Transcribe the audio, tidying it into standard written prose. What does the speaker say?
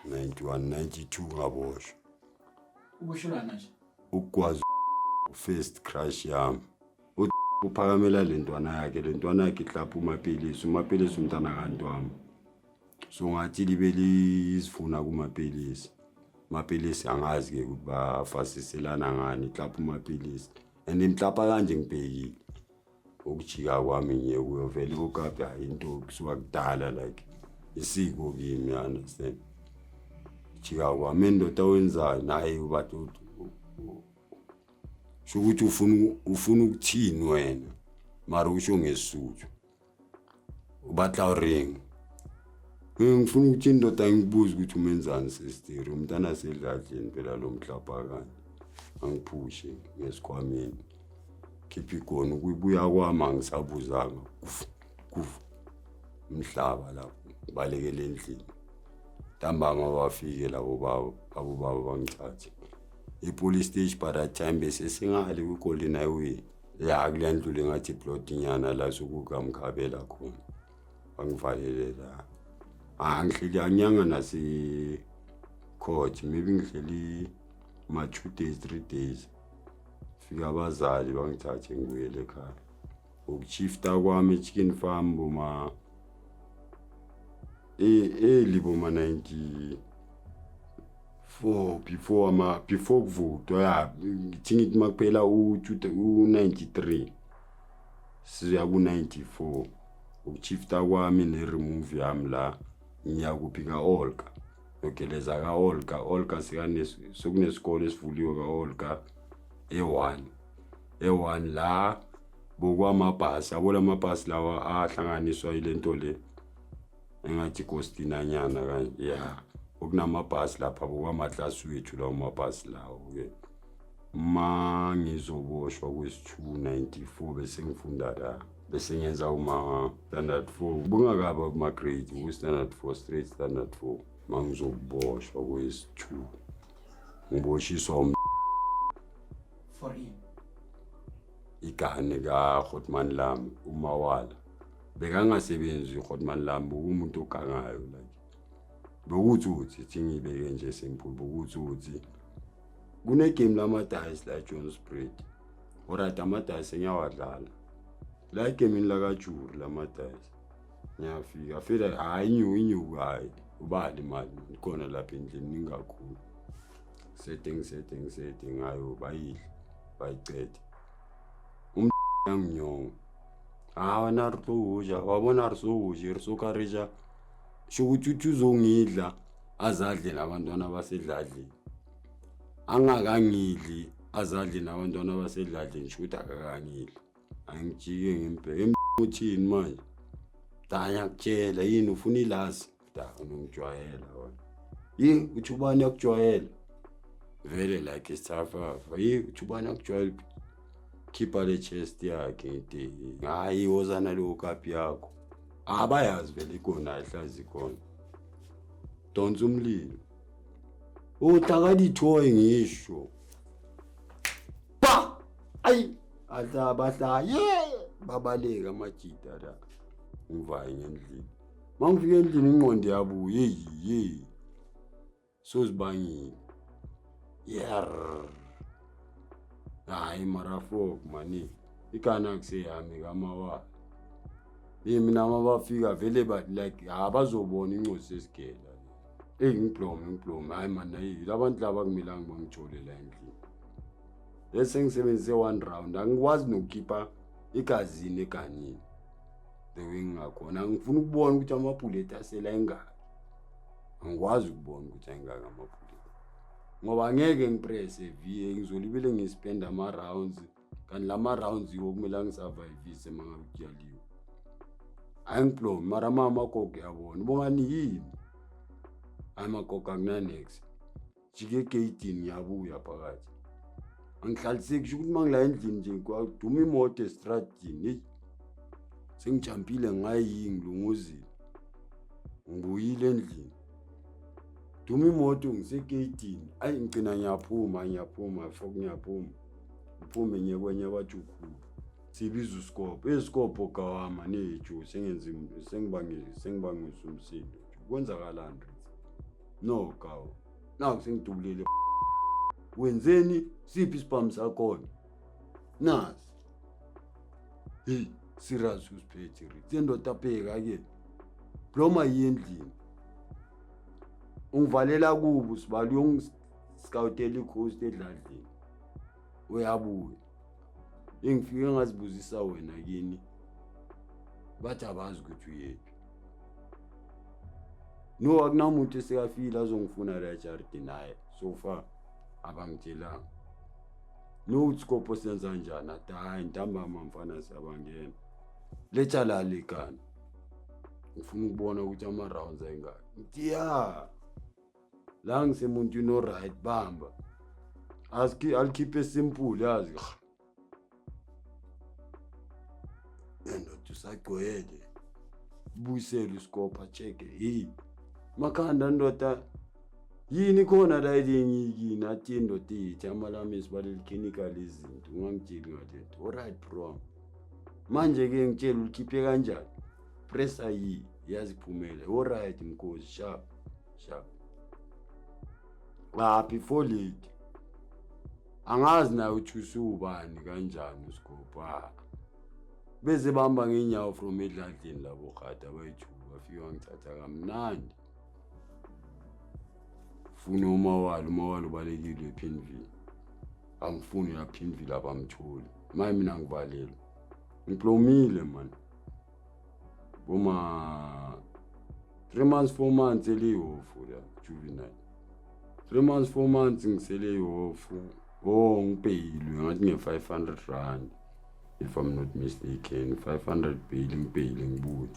91, 92 ngaboshwa. Uboshelwana nje? Ukugwaza first crush yami. Uphakamela le ntwana yakhe, le ntwana yakhe ihlapha uMapelisi, uMapelisi umntana kantwami. So ngathi libe lizifuna kuMapelisi. Mapelisi angazi-ke ukuthi bafasiselana ngani, ihlapha uMapelisi. And imhlapha kanje ngibhekile. Ukujika kwami ngiye kuyo vele i-hookup hayi into kusuka kudala, like isiko kimi, you understand? Jika kwami, indoda wenzayo naye ubathi sho ukuthi ufuna ukuthini wena, mara usho ngeSuthu ubatla ring. Ngifuna ukuthi indoda ngikubuze ukuthi umenzani sister, umntana sedladleni phela lo mhlapha kanje. Angiphushe ngesikhwameni, khipha igoni, ukubuya kwami angisabuzanga, kufu kufu umhlaba lapho, ngibalekele endlini. Ntambama bafike labo baba, abo baba bangithathe i-police station. By that time bese singale kwi-Golden Highway ya, kuleya ndlu le ngathi plot nyana la sokukamkhabela khona, bangivalele la. Ah, ngihleli anyanga nase court, maybe ngihleli ma 2 days, 3 days. Fika abazali bangithathe, ngibuyele ekhaya. Ukushifta kwami e-chicken farm boma early boma 94, before ama before kuvotwa ya. Ngithi makuphela u-93 siya ku-94, ukushifta kwami ne-remove yami la, ngiya kuphi? Ka-Olga, yogeleza ka-Olga. Olga sekunesikole esivuliwe ka-Olga e-1, e-1 la bokwamabhasi yabo, lamabhasi lawa ahlanganiswa ile nto le engathi ikostinanyana kanje ya, okunamabhasi lapha bokwamaklasi wethu lawo mabhasi lawo-ke. Ma ngizoboshwa kwesi-2 94, bese ngifunda la, bese ngenza uma standard 4, bungakaba kuma-grade, ku-standard 4, straight standard 4. Ma ngizoboshwa kwesi-2, ngiboshiswa For him. Igane kaHotman lami uMawala bekangasebenzi. uHotman lami bekuwumuntu ogangayo, like bekuthi thi ngiyibeke nje simple, bekuthi kunegame lamadayisi la Jones Breed. Alright, amadayisi ngiyawadlala la egamini lakajuri lamadayisi. Ngiyafika fela, hhayi inyuku inyuku, hhayi ubali imali ikhona lapha endlini ningakhulu. Sete ngisete ngisete ngayo, bayidle bayicede. Anginyonga, hawa na re tlo ja, wa bona re so je re so ka re ja, sho ukuthi uthi uzongidla azadle nabantwana basedladleni. Angakangidli azadle nabantwana basedladleni, sho ukuthi akakangidli. Angijike ngimbheke, uthini manje? Da, ngiyakutshela, yini ufuna ilazi? Da, unongijwayela wena. Yi uthi ubani yakujwayela vele, like isithafafa. Yi uthi ubani yakujwayela? Khipha le chest yakhe, ngithi hayi, wozana leyo kapi yakho. Abayazi vele ikona, ayihlazi ikhona. Donsa umlilo uhlaka dithoyi, ngisho pa ayi ahla bahla ye, babaleka amajita la. Ngivaye ngendlini, mangifika endlini ingqondo yabuya, yeyi ye, sozibangile yer. Hayi mara fok mani, ikana kuseyami kamawala. Mina mabafika vele ba like abazobona incosi yesigela. Eyi, ngiblome ngiblome, hayi mani, hayi labantu laba akumelanga bangithole la endlini. Bese ngisebenzise one round, angikwazi nokukhipha igazini eganini the way ngingakhona. Ngifuna ukubona ukuthi amabhuleti asela engaki, angikwazi ukubona ukuthi ayingaki amabhuleti ngoba angeke ngipresse V, ngizolibele ngispenda ama-rounds, kanti la ma-rounds yiwo kumele angisurvivise uma ngabe kuyaliwe. Ayingiblomi mara ama amagogo yabona ubongani yini? Hayi magogo, akunanex, jike egeyidini, ngiyabuya phakathi, angihlaliseki. Kusho ukuthi uma ngila endlini nje kwaduma imoto estradini, heyi, sengijampile ngayiyi, ngilunguzile, ngibuyile endlini, duma imoto ngisegeyidini. Ayi, ngigcina ngiyaphuma, ngiyaphuma fok, ngiyaphuma, ngiphume ngiye kwenye abajukhulu, sibiza usikopho, esikopho gawama neju, sengenza sengibangisa umsindo, kwenzakalani? Rithi No gawu, naku sengidubulele. Wenzeni? Siphi isibhamu sakhona? Nasi. Hey, serious usiphethe ri. Sendoda bheka ke. Bloma yendlini. Ungivalela kubo sibali uyongiscoutela i-ghost edladleni. Uyabuya. Engifike ngazibuzisa wena kini. Bathi abazi ukuthi uyephi. No, akunamuntu esekafikile azongifuna la ejardini naye. So far abangitshelanga. No uthi Sikopo senza njani? Athi hayi ntambama mfana siyabangena. Letha la lekana. Ngifuna ukubona ukuthi ama-rounds ayingaki. Ngithi ya. La ngisemuntwini o-right bamba. Alikhiphe simple yazi. Endoda usagcwele. Buyisele uSikopo acheke. Hey. Makhanda ndoda yini khona la elingikini athi indoda ithi amalami sibalelikhiniga lezinto ungangitsheli ngalento. Alright bro. Manje ke ngitshela ulikhiphe kanjani? Pressa yi yaziphumela. Alright mkhozi sharp sharp. Ah before late. Angazi naye uthi usubani kanjani uSikopo. Ah. Beze bamba ngenyawo from edladleni labo gada bayithu bafika ngithatha kamnandi. Funa umawalo, umawalo ubalekile ePinville. Angifuni la Pinville abamtholi. Maye mina ngivalelwe. Ngiplomile man. Boma 3 months 4 months elihofu la juvenile. 3 months 4 months ngisele ihofu. Oh ngibheyilwe ngathi nge 500 rand if I'm not mistaken 500 bail ngibheyile ngibuye.